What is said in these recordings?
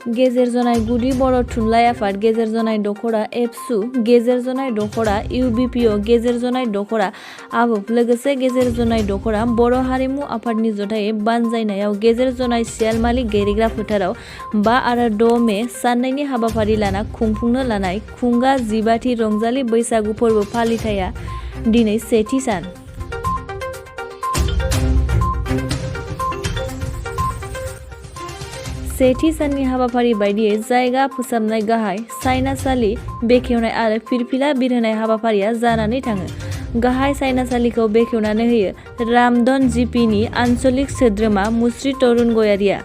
गेजेर जनाय गुदि बर' थुनलाइ आफाद गेजेर जनाय दखरा एबसु गेजेर जनाय दखरा इउबिपिअ गेजेर जनाय दखरा आबोफ लोगोसे गेजेर जनाय दखरा बर' हारिमु आफादनि जथायै बानजायनायाव गेजेर जनाय सियालमालि गेलेग्रा फोथाराव 5 आरो 6 मे साननैनि हाबाफारि लाना खुंफुंनो लानाय खुंगा 15थि रंजालि बैसागु फोरबो फालिथाया दिनै सेथि सान। सेथि साननि हाबाफारि बायदियै जायगा फोसाबनाय गाहाय सायनासालि बेखेवनाय आरो फिरफिला बिरहोनाय हाबाफारिया जानानै थाङो। गाहाय सायनासालिखौ बेखेवनानै होयो रामधन जिपिनि आन्चलिक सोद्रोमा मुस्रि तरुण गयारिया।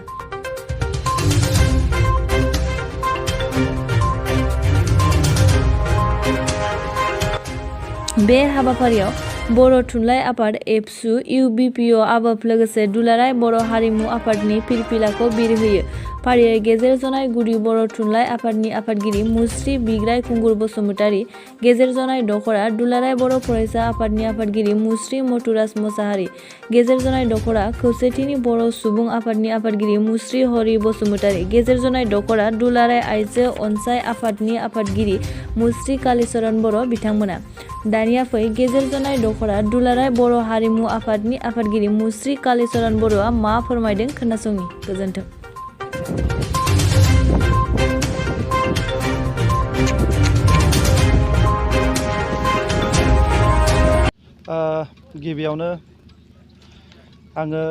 बे हाबाफारियाव बर' थुनलाइ आफाद एबसु इउबिपिअ आबोफ लोगोसे दुलाराय बर' हारिमु आफादनि फिरफिलाखौ बिरहोयो। फारियै गेजेर जनाय गुदि बर' थुनलाइ आफादनि आफादगिरि मुस्रि बिग्राय खुंगुर बसुमतारी, गेजेर जनाय दखरा दुलाराय बर' फरायसा आफादनि आफादगिरि मुस्रि मथुराज मसाहारि, गेजेर जनाय दखरा खौसेथिनि बर' सुबुं आफादनि आफादगिरि मुस्रि हरि बसुमतारी, गेजेर जनाय दखरा दुलाराय आइजो अनसाय आफादनि आफादगिरि मुस्रि कालिचरन बर' बिथांमोना। दानिया फै गेजेर जनाय दखरा दुलाराय बर' हारिमु आफादनि आफादगिरि मुस्रि कालिचरन बर'आ मा फोरमायदों खोनासंनि। गोजोन्थों। गिबियावनो आङो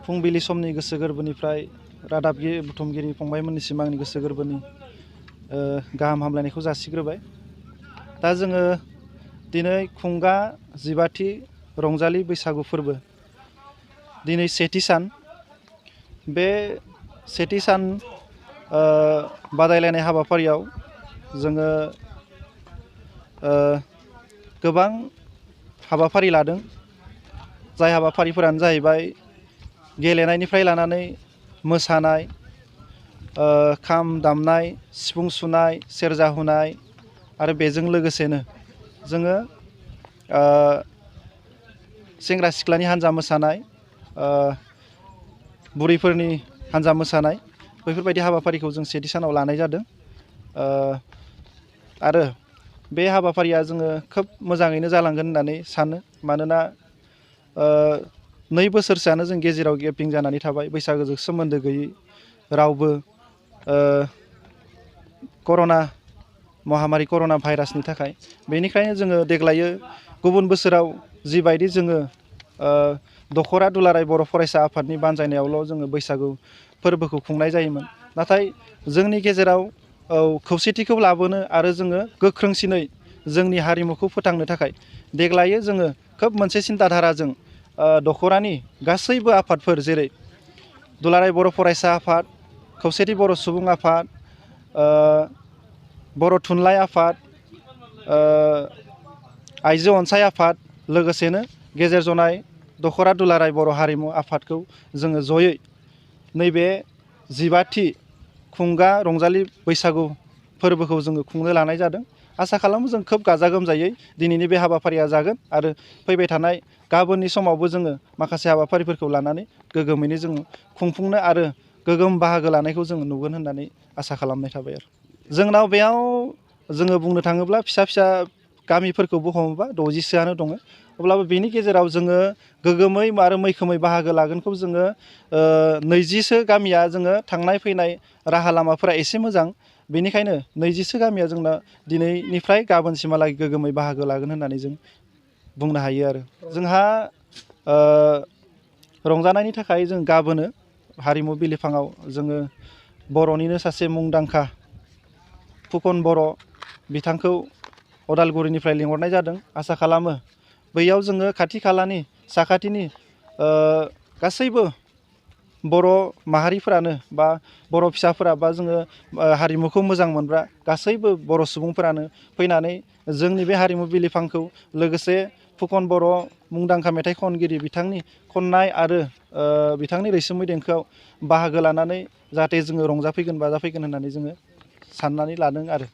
फुंबिलि समनि गोसो गोरबोनिफ्राय रादाबगिरि बुथुमगिरि फंबायमोननिसिम आंनि गोसो गोरबोनि गाहाम हामलायनायखौ जासिग्रोबाय। दा जोङो दिनै खुंगा 15थि रंजालि बैसागु फोरबो दिनै सेथि सान। बे सेथि सान बादायलायनाय हाबाफारियाव जोङो गोबां हाबाफारि लादों। जाय हाबाफारिफोरानो जाहैबाय गेलेनायनिफ्राय लानानै मोसानाय, खाम दामनाय, सिफुं सुनाय, सेरजा हुनाय आरो बेजों लोगोसेनो जोङो सेंग्रा सिख्लानि हान्जा मोसानाय, बुरैफोरनि हान्जा मोसानाय बेफोरबायदि हाबाफारिखौ जों सेथि सानाव लानाय जादों। आरो बे हाबाफारिया जोङो खोब मोजाङैनो जालांगोन होननानै सानो। मानोना 2 बोसोरसोआनो जों गेजेराव गेपिं जानानै थाबाय, बैसागोजों सोमोन्दो गैयै रावबो कर'ना महामारि कर'ना भाइरासनि थाखाय। बेनिखायनो जोङो देग्लायो गुबुन बोसोराव जिबायदि जोङो दखरा दुलाराय बर' फरायसा आफादनि बानजायनायावल' जोङो बैसागु फोरबोखौ खुंनाय जायोमोन। नाथाय जोंनि गेजेराव खौसेथिखौ लाबोनो आरो जोङो गोख्रोंसिनै जोंनि हारिमुखौ फोथांनो थाखाय देग्लायो जोङो खोब मोनसे सिन्ताधाराजों दखरानि गासैबो आफादफोर जेरै दुलाराय बर' फरायसा आफाद, खौसेथि बर' सुबुं आफाद, बर' थुनलाइ आफाद, आइजो अनसाय आफाद, लोगोसेनो गेजेर जनाय दखरा दुलाराय बर' हारिमु आफादखौ जोङो जयै नैबे 15थि खुंगा रंजालि बैसागु फोरबोखौ जोङो खुंनो लानाय जादों। आसा खालामो जों खोब गाजा गोमजायै दिनैनि बे हाबाफारिया जागोन आरो फैबाय थानाय गाबोननि समावबो जोङो माखासे हाबाफारिफोरखौ लानानै गोगोमैनो जोङो खुंफुंनो आरो गोगोम बाहागो लानायखौ जोङो नुगोन होननानै आसा खालामनाय थाबाय। आरो जोंनाव बेयाव जोङो बुंनो थाङोब्ला फिसा फिसा गामिफोरखौबो हमोबा 60सोआनो दङ। अब्लाबो बेनि गेजेराव जोङो गोगोमै आरो मैखोमै बाहागो लागोनखौ जोङो 20सो गामिया जोङो थांनाय फैनाय राहा लामाफोरा एसे मोजां। बेनिखायनो 20सो गामिया जोंना दिनैनिफ्राय गाबोनसिमहालागै गोगोमै बाहागो लागोन होननानै जों बुंनो हायो। आरो जोंहा रंजानायनि थाखाय जों गाबोनो हारिमु बिलिफाङाव जोङो बर'निनो सासे मुंदांखा फुकन बर' बिथांखौ अदालगुरिनिफ्राय लिंहरनाय जादों। आसा खालामो बैयाव जोङो खाथि खालानि साखाथिनि गासैबो बर' माहारिफोरानो बा बर' फिसाफोरा बा जोङो हारिमुखौ मोजां मोनग्रा गासैबो बर' सुबुंफोरानो फैनानै जोंनि बे हारिमु बिलिफांखौ लोगोसे फुकन बर' मुंदांखा मेथाइ खनगिरि बिथांनि खननाय आरो बिथांनि रैसुमै देंखोआव बाहागो लानानै जाहाथे जोङो रंजाफैगोन बाजाफैगोन होननानै जोङो साननानै लादों। आरो